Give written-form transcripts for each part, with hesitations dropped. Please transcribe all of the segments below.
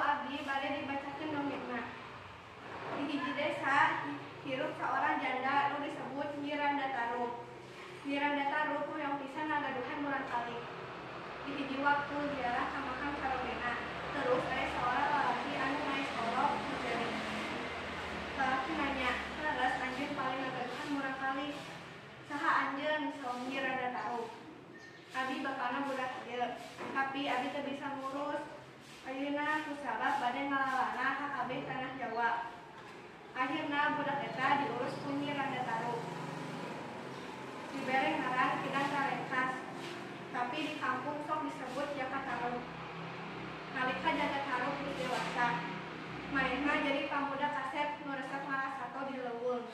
Abdi bade dibacakeun dongengna. Di hiji desa hirup saorang janda nu disebut Nyi Randa Tarub. Nyi Randa Tarub hoyong pisan ngagaduhan murangkalih. Di hiji waktu ziarah ka makam sarogena, terus aya saorang lalaki anu maes orok nu ceurik. Lalaki nanya, "Leres anjeun paling ngagaduhan murangkalih? Saha anjeun?" saur Nyi Randa Tarub. "Abi bapana budak ieu, tapi abi teu bisa ngurus. Ayeuna kusabab bade ngalalana ka kabeh tanah Jawa." Akhirna budak eta diurus ku Nyi Randa Tarub. Dibere ngaran Kidang Tarengkas, tapi di kampung sok disebut Jaka Tarub. Nalika Jaka Tarub geus dewasa, manehna jadi pamuda kasep nu resep ngala sato di leuweung.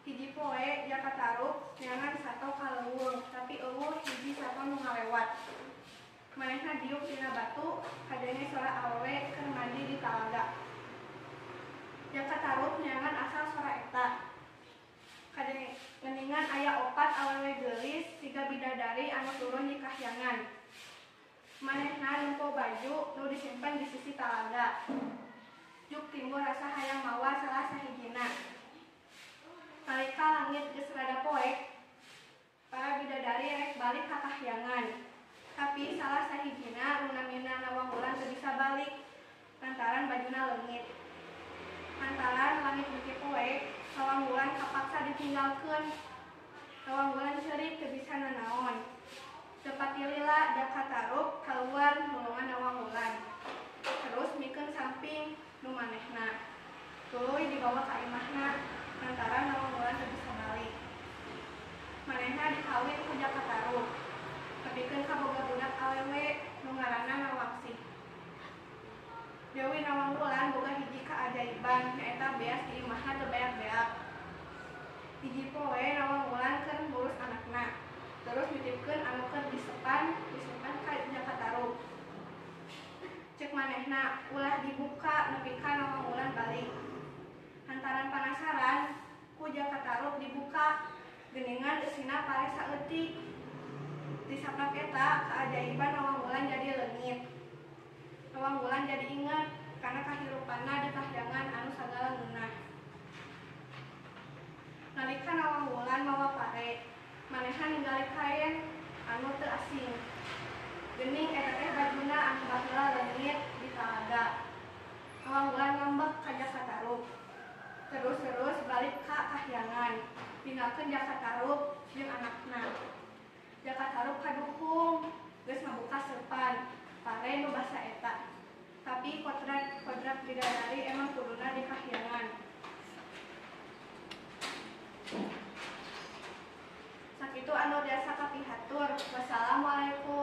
Hiji poe Jaka Tarub neangan sato ka leuweung, tapi euweuh hiji sato nu ngalewat. Manehna diuk dina batu, kadenge sora awewe keur mandi di talaga. Jaka Tarub neangan asal sora eta. Kadenge geuningan aya opat awewe geulis siga bidadari anu turun di kahyangan. Manehna nempo baju nu disimpen di sisi talaga. Juk timbul rasa hayang mawa salah sahijina. Nalika langit geus rada poek, para bidadari rek balik ka kahyangan. Tapi salah sahijina nu namina Nawang Wulan teu bisa balik lantaran bajuna leungit. Lantaran langit beuki poek, Nawang Wulan kapaksa ditinggalkeun. Nawang Wulan ceurik teu bisa nanaon. Teu pati lila Jaka Tarub kaluar nulungan Nawang Wulan. Terus mikeun samping nu manehna. Tuluy dibawa ka imahna lantaran Nawang Wulan teu bisa balik. Manehna dikawin ku Jaka Tarub. Tepikeun kaboga budak awewe nu ngaranna Nawangsih. Dewi Nawang Wulan boga hiji kaajaiban, nyaeta beas di imahna teu beak-beak. Hiji poe Nawang Wulan keur ngurus anakna, terus nitipkeun anu keur disepan ka Jaka Tarub. Ceuk manehna, ulah dibuka nepi ka Nawang Wulan balik. Lantaran panasaran, ku Jaka Tarub dibuka, geuningan eusina pare saeutik. Ti saprak eta kaajaiban Nawang Wulan jadi leungit. Nawang Wulan jadi inget kana kahirupanna di kahyangan anu sagala ngeunah. Nalika Nawang Wulan mawa pare, manehna ningali kaen anu teu asing. Geuning eta teh bajuna anu baheula leungit di talaga. Nawang Wulan ngambek ka Jaka Tarub. Terus-terus balik ka kahyangan, ninggalkeun Jaka Tarub jeung anakna. Jaka Tarub kaduhung, geus ngabuka seupan pare nu basa eta. Tapi kodrat bidadari emang kuduna di kahyangan. Sakitu anu biasa kapihatur. Wassalamualaikum.